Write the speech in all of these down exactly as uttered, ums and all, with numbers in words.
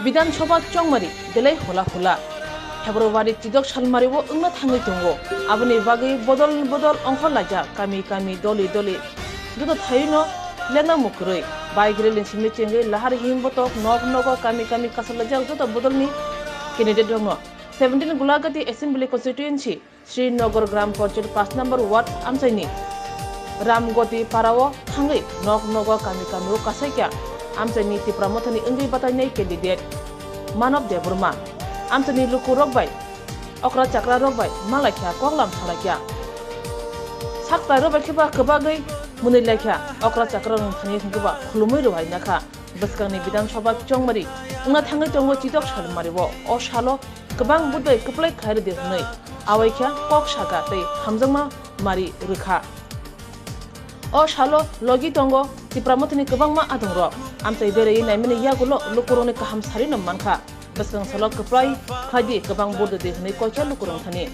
Bidhan Sabha chongmari belai hula hula. February chidok salmari o wngna thangwi tongo. Aboni bagwi bodol bodol ongkhorlaijak kami kami doli doli. Joto thayuno lengna mukurwi. Bike rally simi chengwi lahar him botok nok nogo kami kami kasalajak joto bodolni candidate rokno. Seventeen Gulagati Assembly Constituency, Srinagar Gram Panchayat paanch number ward amchaini Ramgoti parao thangwi nok nogo kami kamio kasaikha amchaini Tipra Mothani wngwi batainai candidate Manob Debbarma. Amchaini lukurok bai okra chakra rok bai malaikha koklam salaikha. Saktai rok bai khe ba kwbagwi mwnwi laikha okra chakra rok thani hwnkhe ba khulumwi rwhai nakha. Bwskangni Bidhan Sabha chongmari wngna thangwi tongo chidok salmari o. O salo kwbang budai kwplai khairwdi hwnwi awaikha kok saka tei hamjakma mari rwkha. O salo logi tongo Tipra Mothani kwbangma adongrok. Amchai beraiwi naimani yagulo lukurokni kaham sarino mankha. Bwskang salo kwplai khlaidi kwbang budai hwnwi koicha lukurok thani.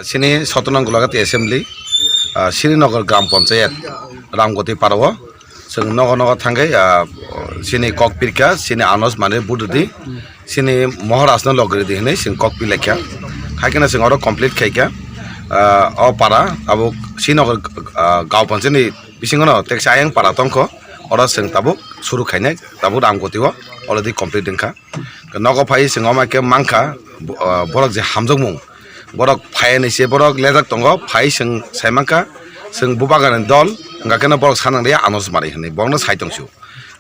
Sini Sotonang Gulagati Assembly, ah, Srinagar Gram Panchayat, Ramgoti parao. Chwng nogo nogo thangwi, ah, chini kok pirkha, chini anos manwi budrwdi, chini mohorasno logirwdi hwnwi chwng kok pilaikha. Haikheno chwng oro complete khaikha. Ah, o para abo Srinagar, ah, Gaon Panchayatni bisingono teksa ayang para tongkho, oro chwng tabuk suru khainai, tabuk Ramgoti o already complete wngkha. Nogo phai chwng omo khe mankha, bo-, ah, borok je hamjakmung, borok phai ni se borok lejak tongo, phai chwng sai mankha, chwng bubagrani dol, hwnkha kheno borok sanang ria anos mari hwnwi, borokno sai tongsu.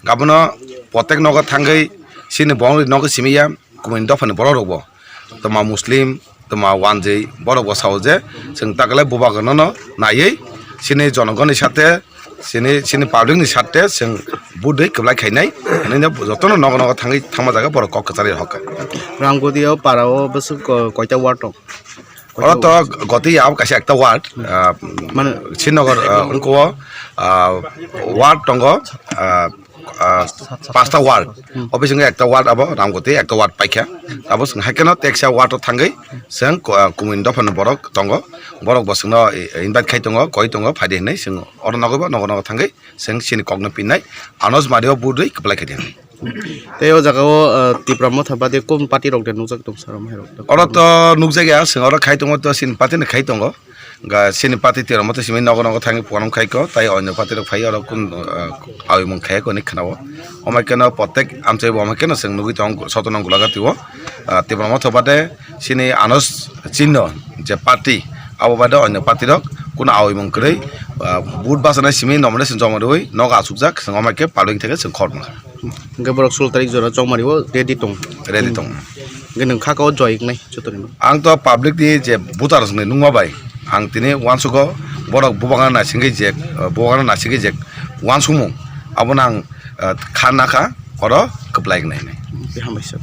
Gabono potek nogo thangwi chini borokni nogo simi ya, kumuni dophani borok rokbo, toma Muslim, toma wanjwi, borokbo sao je chwng takle bubagrano no naiwi chini jonogonni sate, chini, chini public ni sate chwng budwi kwplai khainai, hwnwi no jotono nogo nogo thangwi thangma jaga borok kok kwcharwi hokkha. Ramgoti o para o bwswk ko-, koita ward tong? Oro to Goti ya kaisa ekta ward, ah, mane Srinagar, ah, wngkho, ah, ward tongo, ah, ah, pasta ward. Hmm. O bisingo ekta ward abo Ramgoti ekta ward paikha. Abo chwng haikeno teksa ward o thangwi chwng ko-, ah, kumuni dophani borok tongo. Borok bo chwngno, eh, invite khai tongo, koi tongo, phaidi hinwi chwng oro nogo bo nogo nogo thangwi chwng chini kokno pinnai. Anos mario budwi kwplai khaidi hinwi. Tei o jaga o, ah, Tipra Motha bade kum party rok de nukjak tong saro mai rok. Oro to nukjak ya, chwng oro khai tongo to chini party ni khai tongo. Ga chini party Tipra Motha simi nogo nogo thangwi program khai ko, tai onyo party rok phai oro kun, ah, awimung khai ko ni khna o. Omai keno potek amchai bo omai keno chwng nugwi tong Sotonang Gulagati o. Ah, Tipra Motha bade chini anos chinno je party abo bade onyo party rok kun awimung kwrwi, ah, vote bachana simi nomination joma rwi nogo achukjak chwng omai khe public theke chwng khor mankha. Hingke borok sultari jora chongmari o ready tong. Ready tong. Hingke nwng kha ka o joy wngnai joto ni. Ang to public ni je voter ni nungma bai ang tini uansugo borok bubagana naisingwi je, uh, bubagana naisingwi je uansukmung abono ang, uh, kha nakha oro kwplai wngnai hinwi. Hambai sir.